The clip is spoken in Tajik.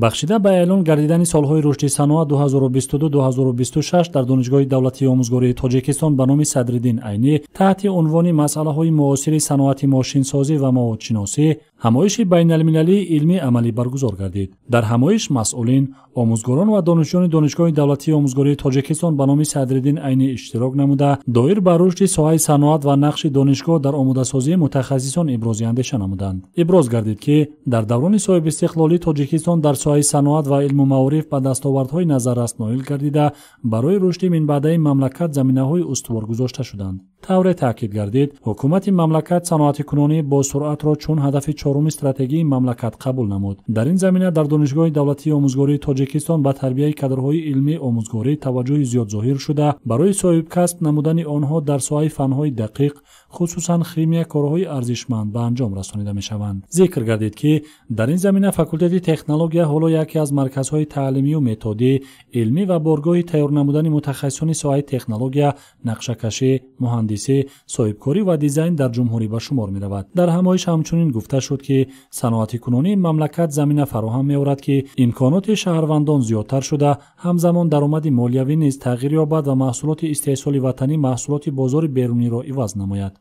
Бахшида ба эълон гардидани солҳои рушди саноат 2022-2026 дар Донишгоҳи давлатии омӯзгории Тоҷикистон ба номи Садриддин Айнӣ таҳти унвони масъалаҳои муосири саноати мошинсозӣ ва маводшиносӣ ҳамоиши байналмилалии илмӣ амалӣ баргузор гардид. Дар ҳамоиш масъулин, омӯзгорон ва донишҷӯёни Донишгоҳи давлатии омӯзгории Тоҷикистон ба номи Садриддин Айнӣ иштирок намуда, доир ба рушди соҳаи саноат ва нақши донишгоҳ дар омодасозии мутахассисон ибрози андеша намуданд. Иброз гардид, ки дар даврони соҳибистиқлолии Тоҷикистон дар соҳаи саноат ва илму маориф ба дастовардҳои назаррас ноил гардида, барои рушди минбаъдаи мамлакат заминаҳои устувор гузошта шуданд. Тавре таъкид гардид, ҳукумати мамлакат саноатикунонӣ бо суръатро чун ҳадафи чоруми стратегии мамлакат қабул намуд. Дар ин замина дар Донишгоҳи давлатии омӯзгории Тоҷикистон ба тарбияи кадрҳои илмӣ омӯзгорӣ таваҷҷӯҳи зиёд зоҳир шуда, барои соҳибкасб намудани онҳо дар соҳаи фанҳои дақиқ, хусусан химия, корҳои арзишманд ба анҷом расонида мешаванд. Зикр гардид, ки дар ин замина факултети технология ҳоло яке аз марказҳои таълимию методӣ, илмӣ ва боргоҳи тайёр намудани мутахассисони соҳаи технология, нақшакашӣ, муҳандисӣ, соҳибкорӣ ва дизайн дар ҷумҳурӣ ба шумор меравад. Дар ҳамоиш ҳамчунин гуфта шуд, ки саноатикунонии мамлакат замина фароҳам меорад, ки имконоти шаҳрвандон зиёдтар шуда, ҳамзамон даромади молиявӣ низ тағйир ёбад ва маҳсулоти истеҳсоли ватанӣ маҳсулоти бозори беруниро иваз намояд.